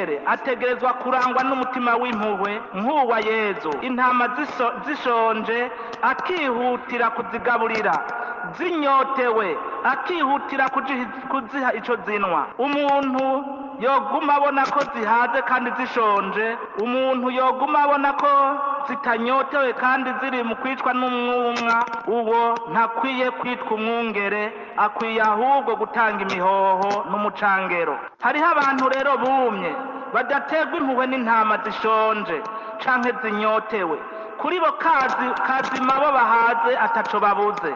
Umwungere ategerezwa kurangwa n'umutima w'impuhwe nk'uwa Yezu. Intama zishonje akihutira kuzigaburira, zinyotewe akihutira kuziha ico zinwa. Umuntu yoguma abona ko zihaze kandi zishonje, umuntu yoguma abona ko zitanyotewe kandi ziri mu kwicwa n'umwumwa, uwo ntakwiye kwitwa umwungere, akwiye ahubwo gutanga imihoho n'umucangero. Hariho abantu rero bumye badaterwa impuhwe n'intama zishonje canke zinyotewe. Kuri bo kazima bo bahaze ataco babuze,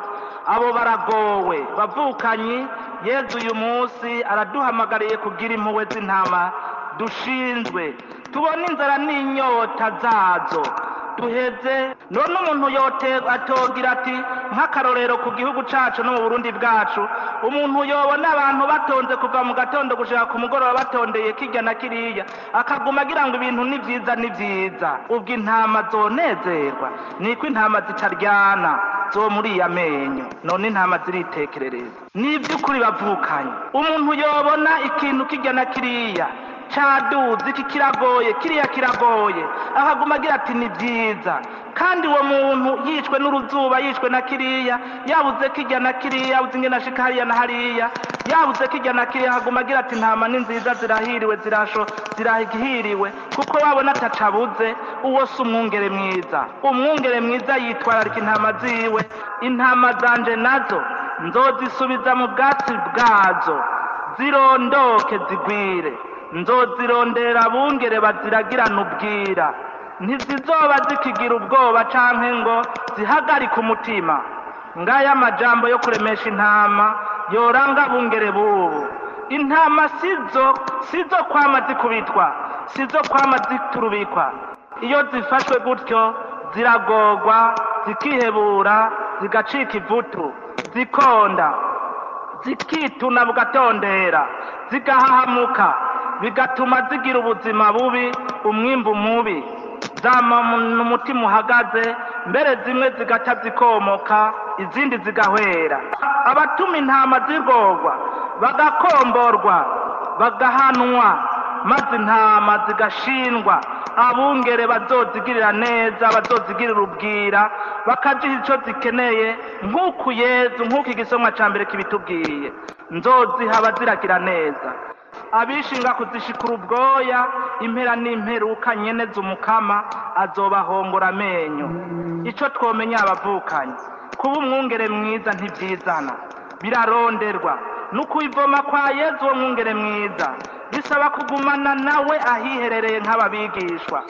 abo baragowe. Bavukanyi, Yezu uyu munsi araduhamagariye kugira impuhwe z'intama dushinzwe, tubone inzara n'inyota zazo duheze. None umuntu atogira ati nk'akarorero ku gihugu cacu no mu Burundi bwacu, umuntu yobona abantu batonze kuva mu gatondo gushika ku mugoroba batondeye kirya na kiriya, akaguma agira ngo ibintu ni vyiza ni vyiza, ubwo intama zonezerwa? Niko intama zitaryana zo muri iya menyo. None intama ziritekerereza. Ni ivy'ukuri bavukanye, umuntu yobona ikintu kirya na kiriya caduze, iki kiragoye kiriya kiragoye, akaguma agira ati ni vyiza, kandi uwo muntu yishwe n'uruzuba, yishwe na kiriya, yabuze kirya na kiriya, yabuze ingene ashika hariya na hariya, yabuze kirya na kiriya, akaguma agira ati intama ni nziza, zirahiriwe, zirahiriwe, kuko wabona atacabuze. Uwo si umwungere mwiza. Umwungere mwiza yitwararika intama ziwe. Intama zanje nazo nzozisubiza mu bwatsi bwazo, zirondoke zigwire, nzozirondera abungere baziragirana ubwira, ntizizoba zikigira ubwoba canke ngo zihagarike umutima. Ngaya amajambo yo kuremesha intama yoranga abungere bubu. Intama sizo kwama zikubitwa, sizo kwama ziturubikwa. Iyo zifashwe gutyo ziragogwa, zikihebura, zigacika ivutu, zikonda, zikituna bugatondera, zigahahamuka, bigatuma zigira ubuzima bubi, umwimbu mubi, zama umutima uhagaze, mbere zimwe zigaca zikomoka, izindi zigahwera. Abatuma intama zigogwa bagakomborwa, bagahanwa, maze intama zigashindwa. Abungere bazozigirira neza, bazozigirira ubwira, bakaziha ico zikeneye, nk'uku Yezu, nk'uko igisomwa ca mbere kibitubwiye, nzoziha abaziragira neza. Abishinga kuzishikura ubwoya, impera n'imperuka nyene z'umukama azobahongora amenyo. Ico twomenya abavukanyi, kuba umwungere mwiza ntivyizana, biraronderwa. N'ukwivoma kwa Yezu uwo mwungere mwiza bisaba kugumana nawe ahiherereye nk'ababigishwa.